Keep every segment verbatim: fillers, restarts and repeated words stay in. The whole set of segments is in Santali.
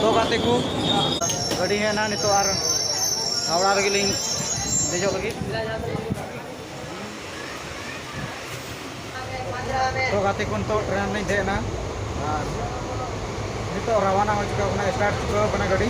ᱛᱚ ᱜᱟᱛᱮ ᱠᱚ, ᱜᱟᱹᱰᱤ ᱦᱮᱡ ᱮᱱᱟ ᱱᱤᱛᱚᱜ, ᱟᱨ ᱦᱟᱣᱲᱟ ᱨᱮᱜᱮ ᱞᱤᱧ ᱫᱮᱡᱚᱜ ᱞᱟᱹᱜᱤᱫ᱾ ᱛᱚ ᱜᱟᱛᱮ ᱠᱚ, ᱱᱤᱛᱚᱜ ᱴᱨᱮᱱ ᱞᱤᱧ ᱫᱮᱡ ᱮᱱᱟ ᱟᱨ ᱱᱤᱛᱚᱜ ᱨᱟᱣᱟᱱᱟ ᱦᱚᱸ ᱪᱩᱠᱟᱹᱣ ᱠᱟᱱᱟ, ᱥᱴᱟᱨᱴ ᱪᱩᱠᱟᱹᱣ ᱠᱟᱱᱟ ᱜᱟᱹᱰᱤ᱾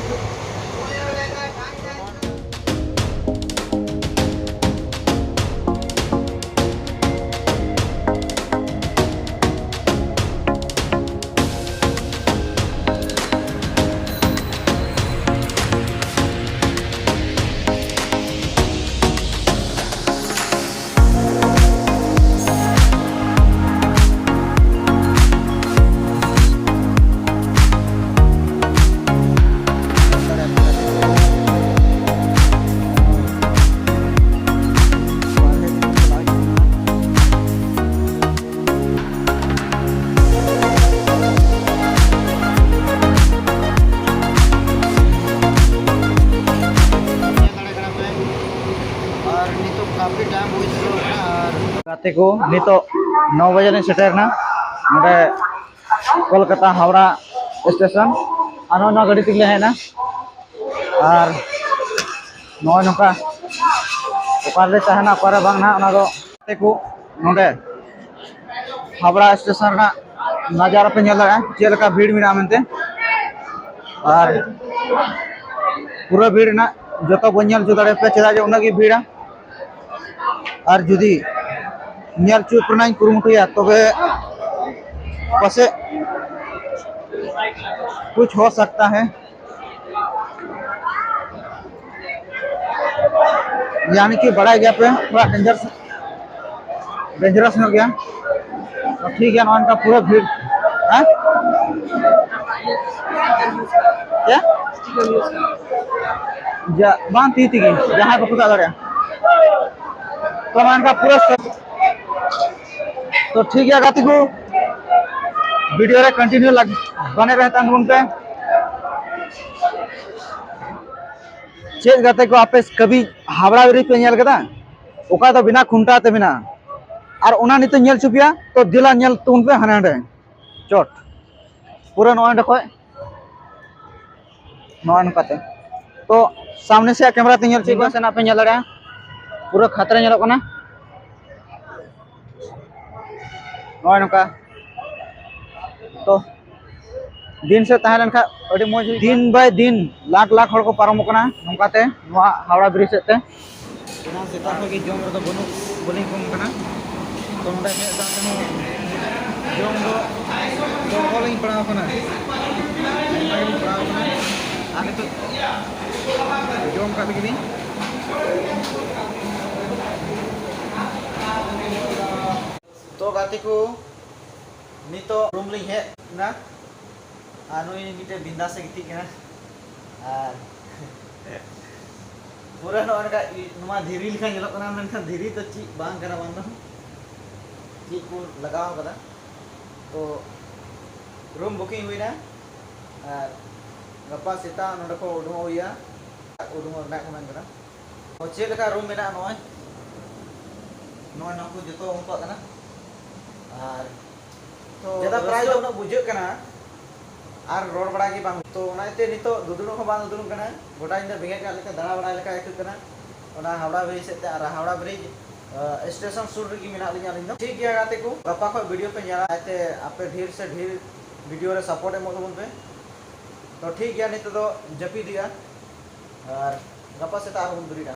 ᱟᱨ ᱱᱤᱛᱚᱜ ᱠᱟᱯᱷᱤ ᱴᱟᱭᱤᱢ ᱦᱩᱭ ᱥᱮᱴᱮᱨᱚᱜ ᱠᱟᱱᱟ᱾ ᱟᱨ ᱜᱟᱛᱮ ᱠᱚ, ᱱᱤᱛᱚᱜ ᱱᱚ ᱵᱟᱡᱮ ᱞᱤᱧ ᱥᱮᱴᱮᱨ ᱮᱱᱟ ᱱᱚᱰᱮ ᱠᱳᱞᱠᱟᱛᱟ ᱦᱟᱣᱲᱟ ᱥᱴᱮᱥᱚᱱ᱾ ᱟᱨ ᱱᱚᱜᱼᱚᱭ ᱱᱚᱣᱟ ᱜᱟᱹᱰᱤ ᱛᱮᱜᱮ ᱞᱮ ᱦᱮᱡ ᱮᱱᱟ᱾ ᱟᱨ ᱱᱚᱜᱼᱚᱭ ᱱᱚᱝᱠᱟ ᱚᱠᱟᱨᱮ ᱛᱟᱦᱮᱱᱟ, ᱚᱠᱟᱨᱮ ᱵᱟᱝ ᱱᱟᱦᱟᱜ, ᱚᱱᱟ ᱫᱚ ᱜᱟᱛᱮ ᱠᱚ ᱱᱚᱰᱮ ᱦᱟᱣᱲᱟ ᱥᱴᱮᱥᱚᱱ ᱨᱮᱱᱟᱜ ᱱᱟᱡᱟᱨᱟ ᱯᱮ ᱧᱮᱞ ᱫᱟᱲᱮᱭᱟᱜᱼᱟ, ᱪᱮᱫ ᱞᱮᱠᱟ ᱵᱷᱤᱲ ᱢᱮᱱᱟᱜᱼᱟ ᱢᱮᱱᱛᱮ᱾ ᱟᱨ ᱯᱩᱨᱟᱹ ᱵᱷᱤᱲ ᱨᱮᱱᱟᱜ ᱡᱚᱛᱚ ᱵᱟᱹᱧ ᱧᱮᱞ ᱦᱚᱪᱚ ᱫᱟᱲᱮᱭᱟᱯᱮᱭᱟ, ᱪᱮᱫᱟᱜ ᱡᱮ ᱩᱱᱟᱹᱜ ᱜᱮ ᱵᱷᱤᱲᱟ᱾ ᱟᱨ ᱡᱩᱫᱤ ᱧᱮᱞ ᱦᱚᱪᱚ ᱨᱮᱱᱟᱜ ᱤᱧ ᱠᱩᱨᱩᱢᱩᱴᱩᱭᱟ, ᱛᱚᱵᱮ ᱯᱟᱥᱮᱡ ᱠᱩᱪ ᱦᱳ ᱥᱟᱠᱛᱟ ᱦᱮ᱾ ᱭᱟᱱᱤ ᱠᱤ ᱵᱟᱲᱟᱭ ᱜᱮᱭᱟ ᱯᱮ, ᱛᱷᱚᱲᱟ ᱰᱮᱧᱡᱟᱨ ᱰᱮᱧᱡᱟᱨᱟᱥ ᱧᱚᱜ ᱜᱮᱭᱟ᱾ ᱴᱷᱤᱠ ᱜᱮᱭᱟ, ᱱᱚᱜᱼᱚ ᱱᱚᱝᱠᱟ ᱯᱩᱨᱟᱹ ᱵᱷᱤᱲ᱾ ᱦᱮᱸ? ᱪᱮᱫ? ᱡᱟ-, ᱵᱟᱝ, ᱛᱤ ᱛᱮᱜᱮ, ᱡᱟᱦᱟᱸᱭ ᱵᱟᱠᱚ ᱥᱟᱵ ᱫᱟᱲᱮᱭᱟᱜᱼᱟ᱾ ᱛᱚ, ᱱᱚᱜᱼᱚ ᱱᱚᱝᱠᱟ ᱯᱩᱨᱟᱹ ᱥᱮ-, ᱛᱚ, ᱴᱷᱤᱠ ᱜᱮᱭᱟ ᱜᱟᱛᱮ ᱠᱚ, ᱵᱷᱤᱰᱤᱭᱳ ᱨᱮ ᱠᱚᱱᱴᱤᱱᱤᱭᱩ ᱞᱟᱜ-, ᱵᱟᱱᱮ ᱨᱮ ᱛᱟᱦᱮᱱ ᱛᱟᱵᱚᱱ ᱯᱮ᱾ ᱪᱮᱫ ᱜᱟᱛᱮ ᱠᱚ, ᱟᱯᱮ ᱠᱟᱹᱵᱷᱤ ᱦᱟᱣᱲᱟ ᱵᱨᱤᱡᱽ ᱯᱮ ᱧᱮᱞ ᱠᱟᱫᱟ? ᱚᱠᱟ ᱫᱚ ᱵᱤᱱᱟ ᱠᱷᱩᱱᱴᱟ ᱛᱮ ᱢᱮᱱᱟᱜᱼᱟ᱾ ᱟᱨ ᱚᱱᱟ ᱱᱤᱛᱚᱜ ᱧᱮᱞ ᱦᱚᱪᱚ ᱯᱮᱭᱟ, ᱛᱚ ᱫᱮᱞᱟ ᱧᱮᱞ ᱛᱟᱵᱚᱱ ᱯᱮ ᱦᱟᱸᱰᱮ ᱱᱟᱸᱰᱮ᱾ ᱪᱚᱴ᱾ ᱯᱩᱨᱟᱹ ᱱᱚᱜᱼᱚᱭ ᱱᱚᱸᱰᱮ ᱠᱷᱚᱡ ᱱᱚᱜᱼᱚᱭ ᱱᱚᱝᱠᱟᱛᱮ᱾ ᱛᱚ ᱥᱟᱢᱱᱮ ᱥᱮᱫ ᱠᱮᱢᱮᱨᱟ ᱛᱮ ᱧᱮᱞ ᱦᱚᱪᱚᱭᱮᱫ ᱠᱚᱣᱟ, ᱥᱮᱱᱟᱜ ᱯᱮ ᱧᱮᱞ ᱫᱟᱲᱮᱭᱟᱜᱼᱟ, ᱯᱩᱨᱟᱹ ᱠᱷᱟᱛᱨᱟ ᱧᱮᱞᱚᱜ ᱠᱟᱱᱟ᱾ ᱱᱚᱜᱼᱚᱭ ᱱᱚᱝᱠᱟ᱾ ᱛᱚ ᱫᱤᱱ ᱥᱮᱫ ᱛᱟᱦᱮᱸ ᱞᱮᱱᱠᱷᱟᱱ ᱟᱹᱰᱤ ᱢᱚᱡᱽ ᱦᱩᱭᱩᱜᱼᱟ᱾ ᱫᱤᱱ by ᱫᱤᱱ ᱞᱟᱠᱷ ᱞᱟᱠᱷ ᱦᱚᱲ ᱠᱚ ᱯᱟᱨᱚᱢᱚᱜ ᱠᱟᱱᱟ ᱱᱚᱝᱠᱟᱛᱮ ᱱᱚᱣᱟ ᱦᱟᱣᱲᱟ ᱵᱨᱤᱡᱽ ᱥᱮᱫ ᱛᱮ᱾ ᱮᱱᱟᱝ ᱥᱮᱛᱟᱜ ᱠᱷᱚᱱ ᱜᱮ ᱡᱚᱢ ᱨᱮᱫᱚ ᱵᱟᱹᱱᱩᱜ, ᱵᱟᱹᱞᱤᱧ ᱠᱚᱢ ᱠᱟᱱᱟ᱾ ᱛᱚ ᱱᱚᱰᱮ ᱦᱮᱡ ᱠᱟᱛᱮ ᱦᱚᱸ ᱡᱚᱢ ᱫᱚ ᱫᱚᱦᱚ ᱞᱤᱧ ᱯᱟᱲᱟᱣ ᱠᱟᱱᱟ, ᱟᱭᱢᱟ ᱜᱮᱞᱤᱧ ᱯᱟᱲᱟᱣ ᱠᱟᱱᱟ᱾ ᱟᱨ ᱱᱤᱛᱚᱜ ᱡᱚᱢ ᱠᱟᱜ ᱞᱟᱹᱜᱤᱫ ᱞᱤᱧ᱾ ᱛᱚ ᱜᱟᱛᱮ ᱠᱚ, ᱱᱤᱛᱚᱜ ᱨᱩᱢ ᱞᱤᱧ ᱦᱮᱡ ᱮᱱᱟ᱾ ᱟᱨ ᱱᱩᱭ ᱢᱤᱫᱴᱮᱱ ᱵᱤᱱᱫᱟᱥ ᱮ ᱜᱤᱛᱤᱡ ᱠᱟᱱᱟ᱾ ᱟᱨ ᱯᱩᱨᱟᱹ ᱱᱚᱜᱼᱚ ᱱᱚᱝᱠᱟ ᱤ-, ᱱᱚᱣᱟ ᱫᱷᱤᱨᱤ ᱞᱮᱠᱟ ᱧᱮᱞᱚᱜ ᱠᱟᱱᱟ, ᱢᱮᱱᱠᱷᱟᱱ ᱫᱷᱤᱨᱤ ᱫᱚ ᱪᱮᱫ ᱵᱟᱝ ᱠᱟᱱᱟ, ᱵᱟᱝ ᱫᱚ ᱪᱮᱫ ᱠᱚ ᱞᱟᱜᱟᱣ ᱠᱟᱫᱟ᱾ ᱛᱚ ᱨᱩᱢ ᱵᱩᱠᱤᱝ ᱦᱩᱭᱱᱟ᱾ ᱟᱨ ᱜᱟᱯᱟ ᱥᱮᱛᱟᱜ ᱱᱚᱸᱰᱮ ᱠᱷᱚᱱ ᱩᱰᱩᱝᱚᱜ ᱦᱩᱭᱩᱜᱼᱟ᱾ ᱩᱰᱩᱝᱚᱜ ᱨᱮᱱᱟᱜ ᱠᱚ ᱢᱮᱱ ᱠᱟᱫᱟ᱾ ᱛᱚ ᱪᱮᱫ ᱞᱮᱠᱟ ᱨᱩᱢ ᱢᱮᱱᱟᱜᱼᱟ? ᱱᱚᱜᱼᱚᱭ, ᱱᱚᱜᱼᱚᱭ ᱱᱚᱣᱟ ᱠᱚ ᱡᱚᱛᱚ ᱩᱱᱠᱩᱣᱟᱜ ᱠᱟᱱᱟ᱾ ᱟᱨ ᱛᱚ ᱡᱟᱫᱟ ᱯᱨᱟᱭ ᱫᱚ ᱨᱟᱹᱥᱠᱟᱹ ᱩᱱᱟᱹᱜ ᱵᱩᱡᱷᱟᱹᱜ ᱠᱟᱱᱟ, ᱟᱨ ᱨᱚᱲ ᱵᱟᱲᱟ ᱜᱮ ᱵᱟᱝ᱾ ᱛᱚ ᱚᱱᱟ ᱤᱭᱟᱹᱛᱮ ᱱᱤᱛᱚᱜ ᱫᱩᱫᱩᱲᱩᱵ ᱦᱚᱸ ᱵᱟᱝ ᱫᱩᱫᱩᱲᱩᱵ ᱠᱟᱱᱟ, ᱜᱚᱴᱟ ᱧᱤᱫᱟᱹ ᱵᱮᱸᱜᱮᱫ ᱠᱟᱜ ᱞᱮᱠᱟ ᱫᱟᱬᱟ ᱵᱟᱲᱟᱭ ᱞᱮᱠᱟ ᱟᱹᱭᱠᱟᱹᱜ ᱠᱟᱱᱟ᱾ ᱚᱱᱟ ᱦᱟᱣᱲᱟ ᱵᱨᱤᱡᱽ ᱥᱮᱫ ᱛᱮ ᱟᱨ ᱦᱟᱣᱲᱟ ᱵᱨᱤᱡᱽ, ᱟ, ᱥᱴᱮᱥᱚᱱ ᱥᱩᱨ ᱨᱮᱜᱮ ᱢᱮᱱᱟᱜ ᱞᱤᱧᱟ ᱟᱹᱞᱤᱧ ᱫᱚ᱾ ᱴᱷᱤᱠ ᱜᱮᱭᱟ ᱜᱟᱛᱮ ᱠᱚ, ᱜᱟᱯᱟ ᱠᱷᱚᱱ ᱵᱷᱤᱰᱤᱭᱳ ᱯᱮ ᱧᱮᱞᱟ, ᱟᱭᱛᱮ ᱟᱯᱮ ᱰᱷᱮᱨ ᱥᱮ ᱰᱷᱮᱨ ᱵᱷᱤᱰᱤᱭᱳ ᱨᱮ ᱥᱟᱯᱳᱨᱴ ᱮᱢᱚᱜ ᱛᱟᱵᱚᱱ ᱯᱮ᱾ ᱛᱚ ᱴᱷᱤᱠ ᱜᱮᱭᱟ, ᱱᱤᱛᱚᱜ ᱫᱚ ᱡᱟᱹᱯᱤᱫ ᱦᱩᱭᱩᱜᱼᱟ, ᱟᱨ ᱜᱟᱯᱟ ᱥᱮᱛᱟᱜ ᱟᱨᱦᱚᱸ ᱵᱚᱱ ᱵᱮᱨᱮᱫᱼᱟ᱾